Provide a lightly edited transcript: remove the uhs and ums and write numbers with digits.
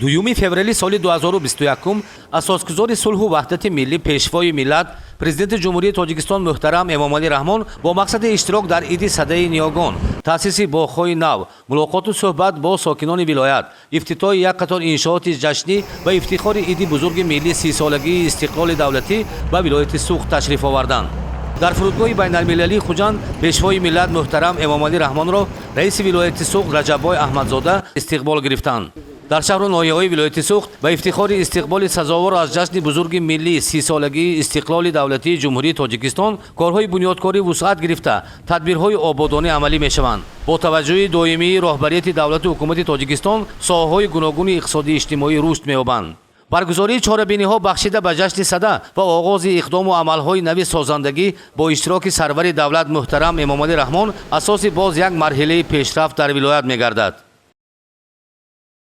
2 феврали соли 2021 асосгузори сулҳу ваҳдати миллӣ, Пешвои миллат, Президенти Ҷумҳурии Тоҷикистон муҳтарам Эмомалӣ Раҳмон бо мақсади иштирок дар иди Садаи ниёгон, таъсиси боғҳои нав, мулоқоту суҳбат бо сокинони вилоят, ифтитоҳи як қатор иншооти ҷашнӣ ва ифтихори иди бузурги миллӣ, 30-солагии истиқлоли давлатӣ ба вилояти Суғд ташриф оварданд. Дар фурудгоҳи байналмилалии Хуҷанд Пешвои миллат муҳтарам Эмомалӣ Раҳмонро раиси вилояти Суғд Раҷаббой Аҳмадзода истиқбол гирифтанд. Дар шаҳру ноҳияҳои вилояти Суғд ба ифтихори истиқболи сазовор аз ҷашни бузурги миллӣ, 30-солагии истиқлоли давлатии Ҷумҳурии Тоҷикистон, корҳои бунёдкорӣ вусъат гирифта, тадбирҳои ободонӣ амалӣ мешаванд. Бо таваҷҷӯҳи доимии роҳбарияти давлату ҳукумати Тоҷикистон соҳаҳои гуногуни иқтисодию иҷтимоӣ рушд меёбанд. Баргузории чорабиниҳо, бахшида ба ҷашни Сада, ва оғози иқдому амалҳои нави созандагӣ бо иштироки сарвари давлат муҳтарам Эмомалӣ Раҳмон асоси боз як марҳилаи пешрафт дар вилоят мегардад.